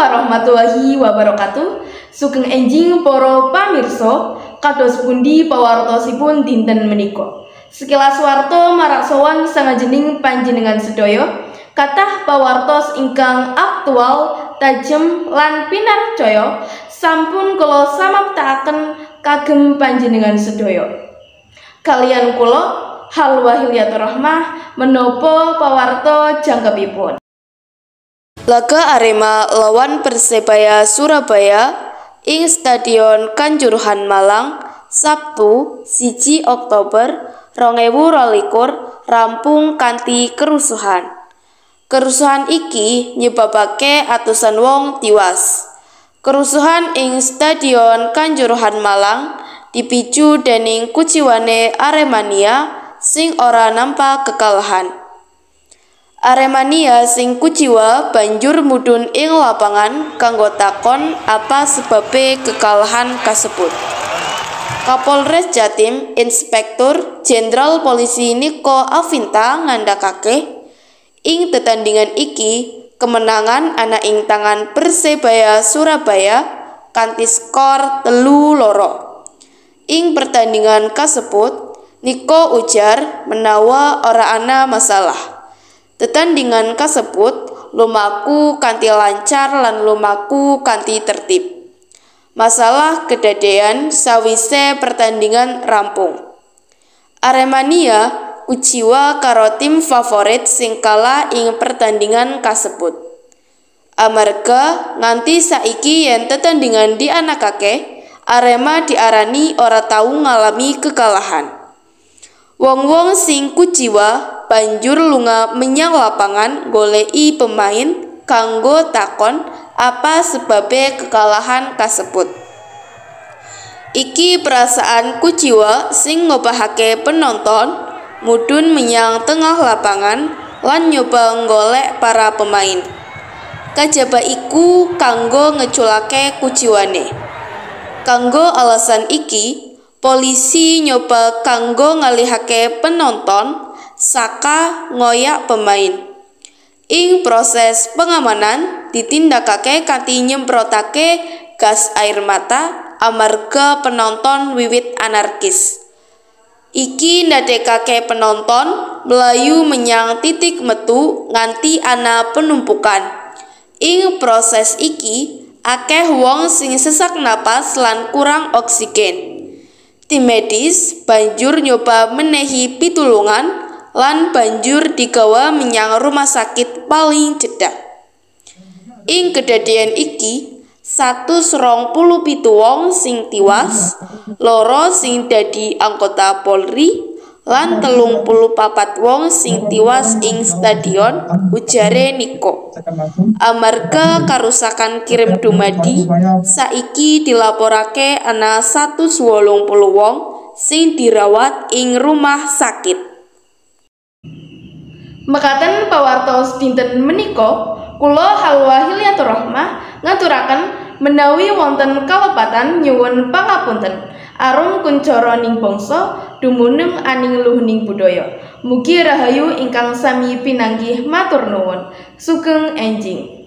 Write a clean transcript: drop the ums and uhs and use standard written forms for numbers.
Warahmatullahi wabarakatuh. Sugeng enjing para pamirsa, kados pundi pawartosipun dinten menika. Sekilas warta marak sowan sangajening panjenengan sedaya, kathah pawartos ingkang aktual, tajem lan pinarcaya sampun kula samaptakaken kagem panjenengan sedaya. Kalian kula Halwa Hilyatur Rahmah menapa pawarta jangkepipun. Laga Arema lawan Persebaya Surabaya ing Stadion Kanjuruhan Malang Sabtu 1 Oktober 2022 rampung kanthi kerusuhan. Kerusuhan iki nyebabake atusan wong tiwas. Kerusuhan ing Stadion Kanjuruhan Malang dipicu dening kuciwane Aremania sing ora nampa kekalahan. Aremania sing kuciwa banjur mudhun ing lapangan kanggo takon apa sebabe kekalahan kasebut. Kapolres Jatim Inspektur Jenderal Polisi Nico Afinta ngandhakake ing tetandhingan iki kemenangan ana ing tangan Persebaya Surabaya kanthi skor 3-2. Ing pertandingan kasebut, Nico ujar menawa ora ana masalah. Tetandhingan kasebut lumaku kanthi lancar lan lumaku kanthi tertib. Masalah kedadean sawise pertandingan rampung. Aremania kuciwa karo tim favorit sing kalah ing pertandingan kasebut. Amarga nganti saiki yen tetandhingan dianakake, Arema diarani ora tau ngalami kekalahan. Wong-wong sing kuciwa banjur lunga menyang lapangan goleki pemain kanggo takon apa sebabe kekalahan kasebut. Iki perasaan kuciwa sing ngobahake penonton mudhun menyang tengah lapangan lan nyoba nggolek para pemain. Kajaba iku kanggo ngeculake kuciwane. Kanggo alasan iki, polisi nyoba kanggo ngalihake penonton saka ngoyak pemain. Ing proses pengamanan ditindakake kanthi nyemprotake gas air mata amarga penonton wiwit anarkis. Iki ndadekake penonton mlayu menyang titik metu nganti ana penumpukan. Ing proses iki akeh wong sing sesak napas lan kurang oksigen. Tim medis banjur nyoba menehi pitulungan lan banjur digawa menyang rumah sakit paling cedhak. Ing kedadean iki, 127 wong sing tiwas, 2 sing dadi anggota Polri, lan 34 wong sing tiwas ing stadion, ujare Nico. Amarga karusakan kirim dumadi, saiki dilaporake ana 180 wong sing dirawat ing rumah sakit. Mekaten pawartos dinten menika, kula Halwa Hilyatur Rahmah ngaturaken menawi wonten kalepatan nyuwun pangapunten. Arum kuncara ning bangsa, dumunung aning luhuning budaya. Mugi rahayu ingkang sami pinanggih matur nuwun. Sugeng enjing.